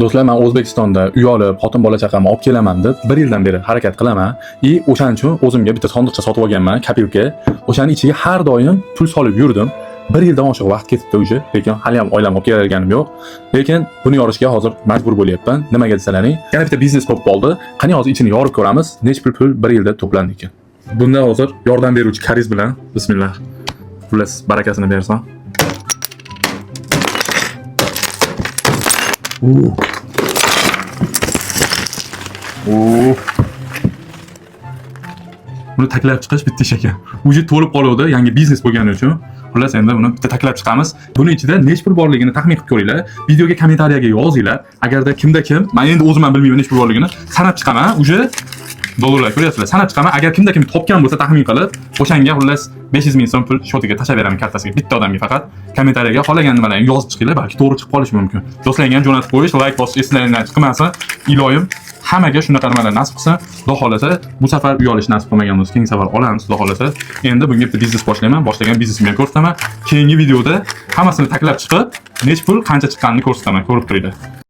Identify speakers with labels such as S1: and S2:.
S1: Do'stlar, men O'zbekistonda uy olib, xotin bola chaqamni olib kelaman deb bir yildan beri harakat qilaman. И o'shaning uchun o'zimga bitta sondiqcha sotib olganman, копилка. O'shani ichiga har doim pul solib yurdim. Bir yildan oshiq vaqt ketibdi уже, lekin hali ham oilamni olib kelganim yo'q. Lekin buni yorishga hozir majbur bo'lyapman. Nimaga desalaring, yana bitta biznes bo'lib qoldi. Qani, hozir ichini yorib ko'ramiz, necha pul bir yilda to'plandi ekan. Bunda hozir yordam beruvchi kariz bilan, bismillah. Xullas, barakasini bersin. Uh. Uh. Buni taklab chiqish bitta ish ekan. Уже to'lib qoluvdi, yangi biznes bo'lgani uchun. Xullas, endi buni bitta taklab chiqamiz. Buni ichida necha pul borligini taxmin qilib ko'ringlar. Videoga kommentariyaga yozinglar. Agarda kimda kim, men endi o'zim ham bilmayman necha pul borligini, sanab chiqaman. Уже dollarlar ko'ryapsizlar. Sanab chiqaman. Agar kimda kim topgan bo'lsa taxmin qilib, o'shanga xullas 500 ming so'm pul счёт iga tashlab beraman, kartasiga. Bitta odamga faqat. Kommentariyaga xohlagan nimalarni yozib chiqinglar, balki to'g'ri chiqib qolishi mumkin. Do'stlarga ham jo'natib qo'yish, layk bosish eslaringdan chiqmasin. Iloyim hammaga shunaqa nimalar nasib qilsin. Xudo xohlasa, bu safar uy olish nasib qilmagan bo'lsa, keyingi safar olamiz, xudo xohlasa. Endi bunga bitta biznes boshlayman, boshlagan biznesimni ham ko'rsataman. Keyingi videoda hammasini taklab chiqib, necha pul, qancha chiqqanini ko'rsataman, ko'rib turinglar.